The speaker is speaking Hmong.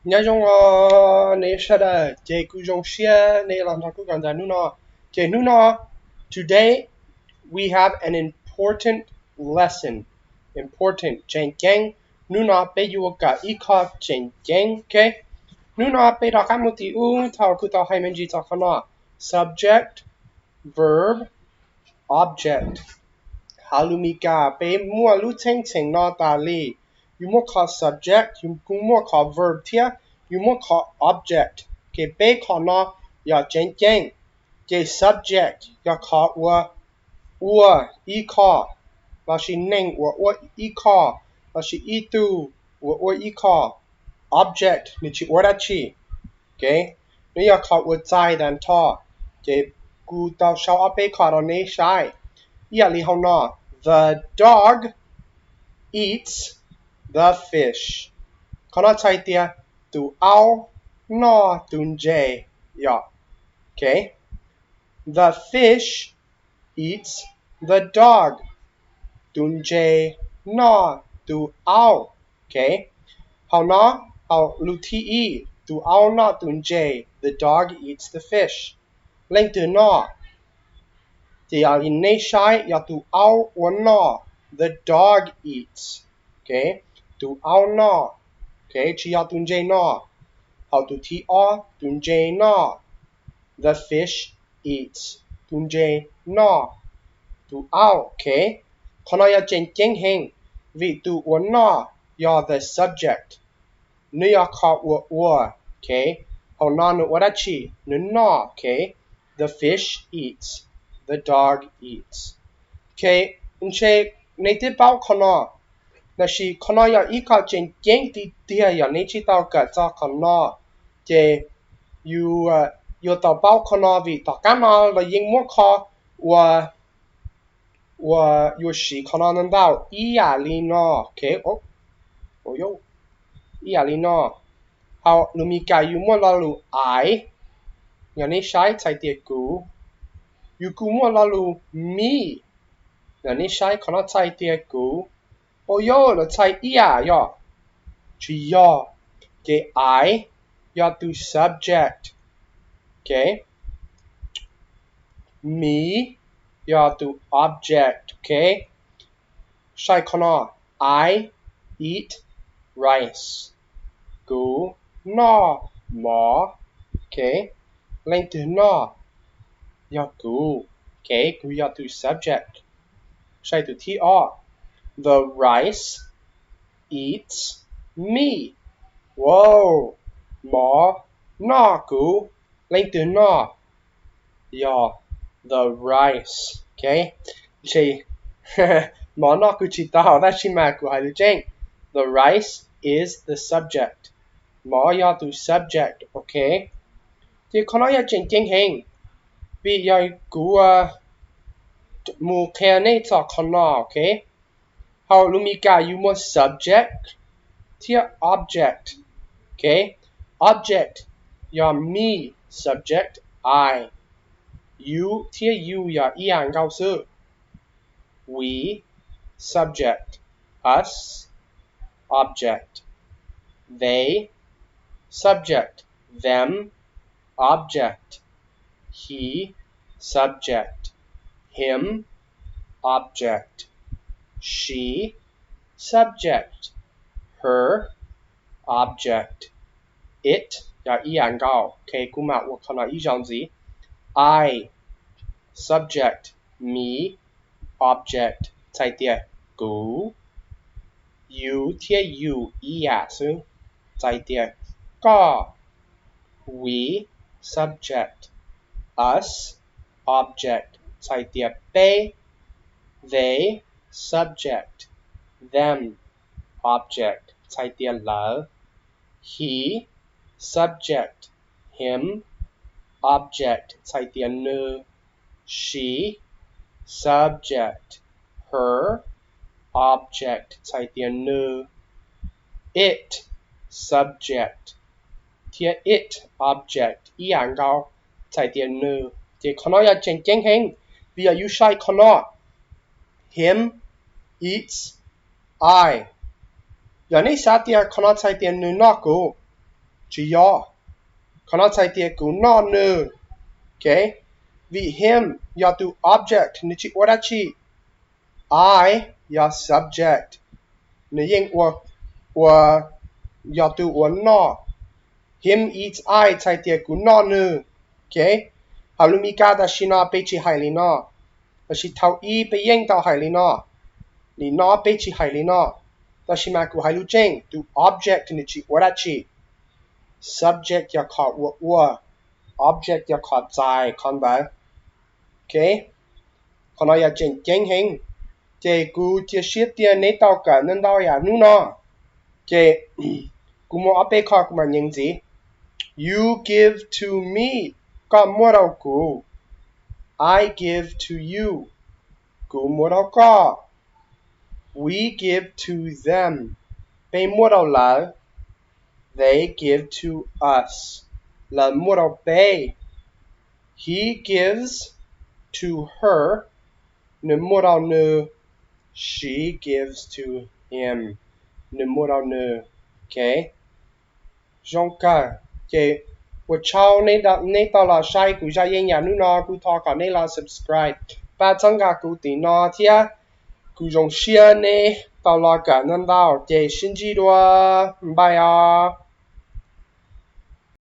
Nyob zoo os nej sawv daws, ces kuv zoo siab nej los nrog kuv kawm ntawv hnub no. Ces hnub no, today, we have an important lesson. Important, tseem ceeb. Hnub no peb yuav kawm ib qho tseem ceeb, ok? Hnub no peb rov qab mus tim ub thaum kuv tau hais me ntsis txog qhov no. Subject, verb, object. Hauv lus Mis Kas peb muaj lub txheej txheem no tas li. Yus muaj qhov subject, yus kuj muaj qhov verb thiab yus muaj qhov object. Ces peb qhov no yog tseem ceeb. Ces subject yog qhov uas ua ib qho, lossis neeg uas ua ib qho, lossis ib tug uas ua ib qho. Object nws tsis ua dab tsi. Ok, nws yog qhov uas txais tag nrho. Ces kuv tau sau ob peb qho rau nej saib. Ib yam li hauv no, the dog eats the fish. Qhov no txhais tias tus aub noj tus ntses, yog. Ok, the fish eats the dog. Tus ntses noj tus aub. Ok, hauv no, hauv lus thib ib, tus aub noj tus ntses, the dog eats the fish. Leej twg noj? Ces yog li nej saib yog tus aub uas noj, the dog eats. Ok, tus aub noj. Ok, tsis yog tus ntses noj. Hauv tus thib ob, tus ntses noj, the fish eats. Tus ntses noj tus aub. Ok, qhov no yog tseem ceeb heev, vim tus uas noj yog the subject. Nws yog qhov uas ua. Ok, hauv no nws ua dab tsi? Nws noj. Ok, the fish eats, the dog eats. Ok, ntshe nej twb paub qhov no, tab sis qhov no yog ib qho tseem ceeb tiag tiag yog nej tsis tau kawm txog qhov no. Ces yus yuav tau paub qhov no vim tom qab no los yeej muab qho uas uas yuav siv qhov no ntau ib yam li no. Ok, ib yam li no. Hauv lus Mis Kas yus muaj lo lus I, yog nej saib txhais tias kuv. Yus kuj muaj lo lus me, yog nej saib qhov no txhais tias kuv. Ua yog lawv txhais ib yam yog? Tsis yog. Ces I yog tus subject. Ok, me yog tus object. Ok, saib qhov no, I eat rice. Kuv noj mov. Ok, leej twg noj? Yog kuv. Ok, kuv yog tus subject. Saib tus thib ob, the rice eats me. Wow, mov noj kuv. Leej twg noj? Yog the rice. Ok, ntshe mov noj kuv tsis tau tab sis mas kuv hais lus tseeb. The rice is the subject. Mov yog tus subject. Ok, ces qhov no yog tseem ceeb heev, vim yog kuv mus qhia nej txog qhov no. Ok, hauv lus Mis Kas yus muaj subject thiab object. Ok, object yog me, subject I. You thiab you yog ib yam nkaus xwb. We, subject. Us, object. They, subject. Them, object. He, subject. Him, object. She, subject. Her, object. It yog ib yam nkaus. Ok, kuv mam ua qhov no ib zaug ntxiv. I, subject. Me, object, txhais tias kuv. You thiab you ib yam xwb, txhais tias koj. We, subject. Us, object, txhais tias peb. They, subject. Them, object, txhais tias lawv. He, subject. Him, object, txhais tias nws. She, subject. Her, object, txhais tias nws. It, subject, thiab it, object, ib yam nkaus, txhais tias nws. Ces qhov no yog tseem ceeb heev, vim yog yus saib qhov no, him eats I. Yog nej xav tias qhov no txhais tias nws noj kuv, Tsis yog. Qhov no txhais tias kuv noj nws. Okay? Vim him yog tus object, nws tsis ua dab tsi. I yog subject, nws yeej ua, ua, yog tus uas noj. Him eats I txhais tias kuv noj nws. Okay? Hauv lus Mis Kas tam sim no peb tsis hais li no. Tab sis thaum ub peb yeej tau hais li no. Nim no peb tsis hais li no. Tab sis mas kuv hais lus tseeb, tus object nws tsis ua dab tsi. Subject yog qhov uas ua, object yog qhov txais, qhov ntawd. Okay? Qhov no yog tseem ceeb heev. Ces kuv cia siab tias neb tau kawm ntau ntau yam hnub no. Ces kuv muaj ob peb qho kuv mam nyeem ntxiv. You give to me, koj muab rau kuv. I give to you, kuv muab rau koj. We give to them, peb muab rau lawv. They give to us, lawv muab rau peb. He gives to her, nws muab rau nws. She gives to him, nws muab rau nws. Okay? Zoo kawg. Ces ua tsaug neb tau los saib kuv zaj yeeb yam hnub no, kuv thov kom neb los subscribe, pab txhawb nqa kuv tim no thiab. Kuv zoo siab neb tau los kawm ntau ntau, ces sib ntsib dua. Bye os.